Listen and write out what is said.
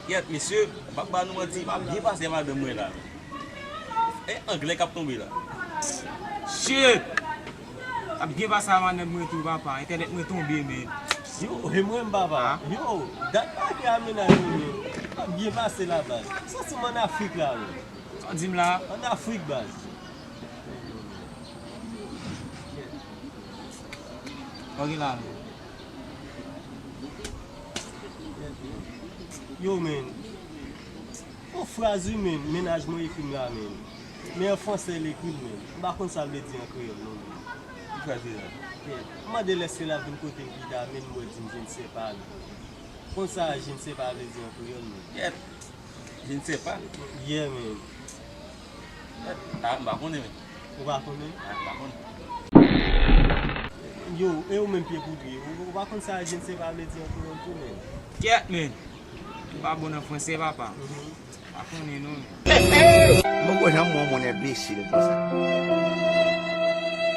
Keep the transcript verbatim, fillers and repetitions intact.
Kèt, mesye, m p ap ba nou manti, m ap byen pase madanm mwen la. E anglè k ap tonbe la. Shit! M ap byen pase a madanm mwen tou, papa. Entènèt mwen tonbe, men. Yo, e mwen, papa. Yo, dat pa ki a mennaj mwen, men. M ap byen pase la, baz. Santi m ann Afrik la, men. Sa w di m la? Ann Afrik, baz. Ok la, men. Yo, men. Yon fraz, wi, men. Mennaj mwen ekri m la, men. Men an fransè l ekri l, men. M pa konn sa l vle di an kreyòl, non, men. Ki fraz se sa? M mande l èske l ap vin kote m pita, men l mwen di m je ne sais pas, men. Konn sa je ne sais pas vle di an kreyòl, men. Kèt. Je ne sais pas. Yeah, man. Ah, m pa konnen, men. Ou pa konnen? Ah, m pa konnen. Yo, e ou menm pye poudre, ou, ou pa konn sa je ne sais pas vle di an kreyòl tou, men. Kèt, men. M pa bon nan fransè, papa. Mhm. M pa konnen, non, men. Mwen poko janm wè yon moun enbesil konsa.